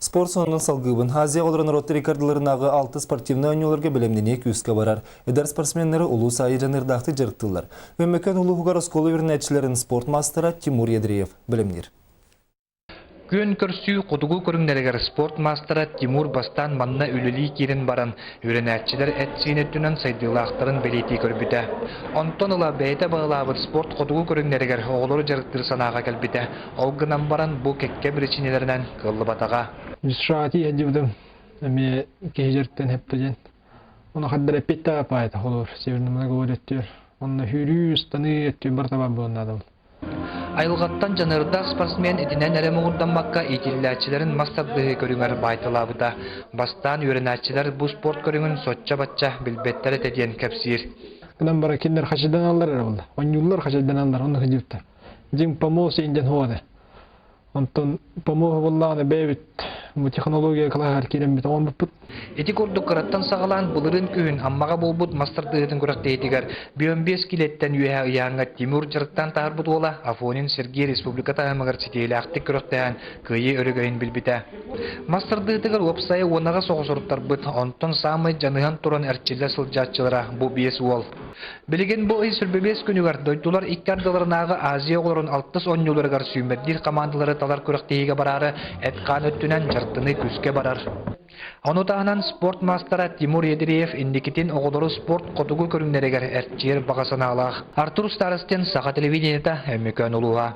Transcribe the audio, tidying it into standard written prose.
Спорт сонунун салгыыбын. Азия оҕолоро норуоттар иккардыларынааҕы алты спортивнай оонньууларга бэлэмнэнии күүскэ барар. Эдэр спортсменнары улуус аайы дьаныардаахтык дьарыктыыллар. Өймөкөөн улууһугар оскуола үөрэнээччилэрин спорт маастара Тимур Ядреев бэлэмниир. Күөн көрсүү хотугу көрүҥнэригэр спорт маастара Тимур бастаан манна үлэлии киирэн баран, үөрэнээччилэр эт-сиин өттүнэн сайдыылаахтарын бэлиэтии көрбүтэ. Онтон ыла бэйэтэ баҕалаабыт спорт хотугу көрүҥнэригэр оҕолору дьарыктыыр санааҕа кэлбитэ. Ол гынан баран бу кэккэ биричиинэлэринэн кыаллыбатаҕа. Саати сылдьыбытым эмиэ киһи дьарыктан хэптэ диэн. Ону хардара эппиттэ паайта холуур Северный говорит өттүөр. Онно сүүрүү, ыстаныы өттүөр барыта бар буолан наадабыл. Айылҕаттан дьаныардаах спортсмен итинэн эрэ муҥурдаммакка иитиллээччилэрин мас тардыһыы көрүҥэр баайталаабыта. Бастаан үөрэнээччилэр бу спорт көрүҥүн соччо-бачча билбэттэр этэ диэн кэпсиир. Гынан бара кинилэр хачайданаллар эрэ буолла. Оонньууллар хачайданаллар, онно сылдьыбыттар. Дьиҥ помост инден хуода. Онтон помоһу буллаҕына бэйэбит бу технология кылааһыгар киирэммит оҥорбуппут. Ити курдук кыраттан саҕалаан былырыын күһүн Аммаҕа буолбут мас тардыһыытын күрэхтэһиитигэр 15 килэттэн үөһэ ыйааҥҥа Тимур дьарыктаан таһаарбыт уола Афонин Сергей республика таһымыгар ситиһиилээхтик күрэхтэһэн кыайыы өрөгөйүн билбитэ. Мас тардыытыгар уопсайа уонаҕа соҕус уруттарбыт, онтон саамай дьаныһан туран эрчиллэ сылдьааччылара бу биэс уол. Билигин бу ый 25 күнүгэр дойдулар икки ардыларынааҕы Азия оҕолорун алтыс оонньууларыгар сүүмэрдиир хамаандалары талар күрэхтэһиигэ бараары эт-хаан өттүнэн дьарыктаныы күүскэ барар. Ону таһынан спорт маастара Тимур Ядреев инникитин оҕолору спорт хотугу көрүҥнэригэр эрчийэр баҕа санаалаах. Артур Старостин, Саха телевидениета, Өймөкөөн улууһа.